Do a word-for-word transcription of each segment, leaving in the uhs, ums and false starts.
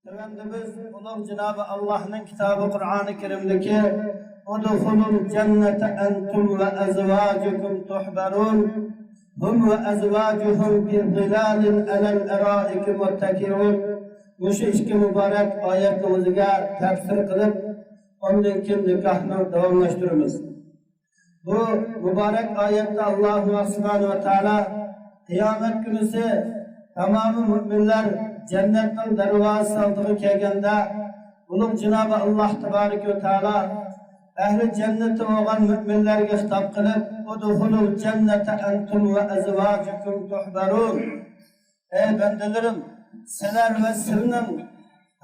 پەرۋەردىگىرىمىز ئۇلۇغ جانابى ئاللاھنىڭ كىتابى قۇرئانى كەرىمدىكى، ادخلوا الجنة أنتم وأزواجكم تحبرون، هم وأزواجهم في ظلال على الأرائك متكئون. مۇشۇ ئىككى مۇبارەك ئايەتنىڭ ئۆزىگە تەپسىر قىلىپ، ئاندىن كېيىن نىكاھنى داۋاملاشتۇرىمىز. بۇ مۇبارەك ئايەتتە ئاللاھ سۇبھانەھۇ ۋە تائالا قىيامەت كۈنىسى تامامى مۆمىنلەر جەننەتنىڭ دەرۋازىسى ئالدىغا كەلگەندە، ئۇلۇغ جانابى ئاللاھ تەبارەك ۋە تائالا ئەھلى جەننىتى بولغان مۆمىنلەرگە خىتاب قىلىپ، ادخلوا الجنة أنتم وأزواجكم تحبرون. ئەي بەندىلىرىم، سىلەر ۋە سىلىنىڭ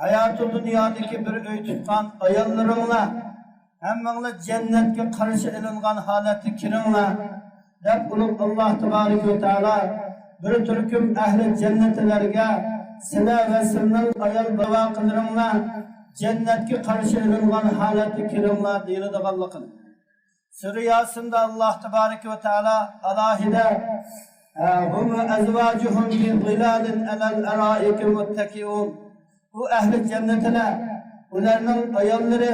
ھاياتى دۇنيادىكى بىر ئۆي تۇتقان ئاياللىرىڭلار، ھەممىڭلار جەننەتكە قارشى ئېلىنغان ھالەتتە كىرىڭلار، دەپ ئۇلۇغ ئاللاھ تەبارەك ۋە تائالا بىر تۈركۈم ئەھلى جەننەتلەرگە، سىلەر ۋە سىلىنىڭ ئايال بالا-چاقىلىرىڭلار جەننەتكە قارشى ئېلىنغان ھالەتتە كىرىڭلار دېيىلىدىغانلىقىنى. سۈرە ياسىندا ئاللاھ تەبارەك ۋە تائالا ئالاھىدە، ھە، هم وأزواجهم في ظلال على الأرائك متكئون. ئۇ ئەھلى جەننەتلەر، ئۇلارنىڭ ئاياللىرى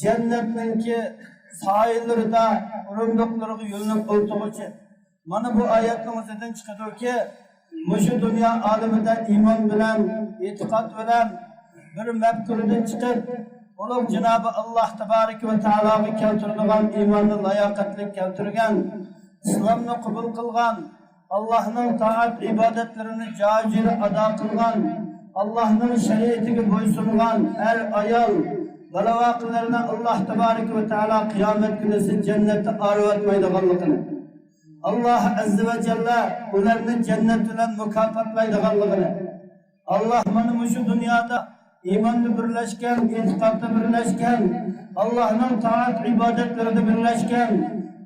جەننەتنىڭكى سايىلىرىدا ئورۇندۇقلىرىغا يۆلىنىپ ئولتۇرغۇچە. مانا بۇ ئايەتنىڭ ئۆزىدىن چىقىدۇكى، مۇشۇ دۇنيا ئالىمىدە ئىمان بىلەن، ئېتىقاد بىلەن بىر مەپكۇرىدىن چىقىپ، ئۇلۇغ جانابى ئاللاھ تەبارەك ۋە تائالاغا كەلتۈرىدىغان ئىماننى لاياقەتلىك كەلتۈرگەن، ئىسلامنى قوبۇل قىلغان، ئاللاھنىڭ تائەت ئىبادەتلىرىنى جايىدا ئادا قىلغان، ئاللاھنىڭ شەرىئىتىگە بويسۇنغان ئەر-ئايال، بالا-چاقىلىرىنى ئاللاھ تەبارەك ۋە تائالا قىيامەت كۈنىسى جەننەتتە ئايرىۋەتمەيدىغانلىقىنى، ئاللاھ ئەززە ۋە جەللە ئۇلارنى جەننەت بىلەن مۇكاپاتلايدىغانلىقىنى، ئاللاھ مانا مۇشۇ دۇنيادا ئىماندا بىرلەشكەن، ئېتىقادتا بىرلەشكەن، ئاللاھنىڭ تائەت ئىبادەتلىرىدە بىرلەشكەن،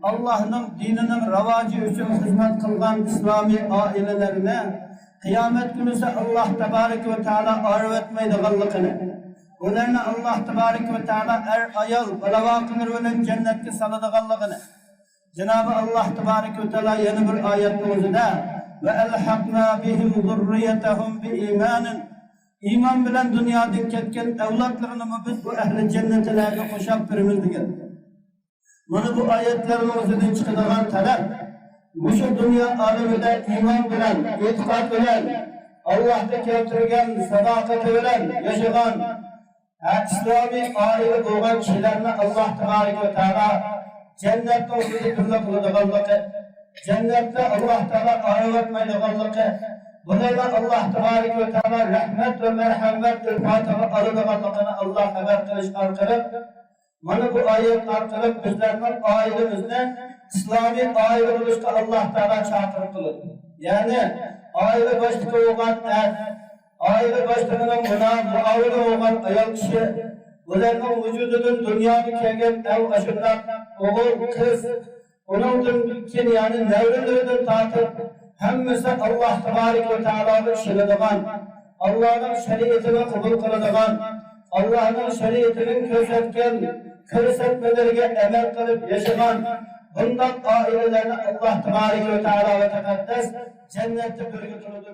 ئاللاھنىڭ دىنىنىڭ راۋاجى ئۈچۈن خىزمەت قىلغان ئىسلامىي ئائىلىلەرنى قىيامەت كۈنىسى ئاللاھ تەبارەك ۋە تائالا ئايرىۋەتمەيدىغانلىقىنى، ئۇلارنى ئاللاھ تەبارەك ۋە تائالا ئەر-ئايال، بالا-چاقىلىرى بىلەن جەننەتكە سالىدىغانلىقىنى، جانابى ئاللاھ تەبارەك ۋە تائالا يەنە بىر ئايەتنىڭ ئۆزىدە، وألحقنا بهم ذريتهم بإيمان، ئىمان بىلەن دۇنيادىن كەتكەن ئەۋلادلىرىنىمۇ بىز بۇ ئەھلى جەننەتلەرگە قوشاپ بېرىمىز دېگەن. مانا بۇ ئايەتلەرنىڭ ئۆزىدىن چىقىدىغان تەلەپ، مۇشۇ دۇنيا ئالىمىدە ئىمان بىلەن، ئېتىقاد بىلەن، ئاللاھقا كەلتۈرگەن ساداقىتى بىلەن ياشىغان، ھە، ئىسلامىي ئائىلە بولغان كىشىلەرنى ئاللاھ تەبارەك ۋە تائالا جەننەتنىڭ ئۆزىدە بىللە قىلىدىغانلىقى، جەننەتتە ئاللاھ تائالا ئايرىۋەتمەيدىغانلىقى، بۇلارنى ئاللاھ تەبارەك ۋە تائالا رەھمەت ۋە مەرھەمەت ئىلتىپاتىغا ئالىدىغانلىقىنى ئاللاھ خەۋەر قىلىش ئارقىلىق، مانا بۇ ئايەت ئارقىلىق بىزلەرنىڭ ئائىلىمىزنى ئىسلامىي ئائىلە بولۇشقا ئاللاھ تائالا چاقىرىق قىلىدۇ. يەنى ئائىلە باشلىقى بولغان ئەر، ئائىلە باشلىقىنىڭ مۇنا-، مۇئاۋىنى بولغان ئايال كىشى، ئۇلارنىڭ ۋۇجۇدىدىن دۇنياغا كەلگەن ئەۋ ئاشۇنداق ئوغۇل، قىز، ئۇنىڭدىن كېيىن، يەنى نەۋرىلىرىدىن تارتىپ، ھەممىسى ئاللاھ تەبارەك ۋە تائالاغا ئىشىنىدىغان، ئاللاھنىڭ شەرىئىتىنى قوبۇل قىلىدىغان، ئاللاھنىڭ شەرىئىتىنىڭ كۆرسەتكەن كۆرسەتمىلىرىگە ئەمەل قىلىپ ياشىغان بۇنداق ئائىلىلەرنى ئاللاھ تەبارەك ۋە تائالا ۋە تەقەددەس جەننەتتە بىرگە قىلىدۇ.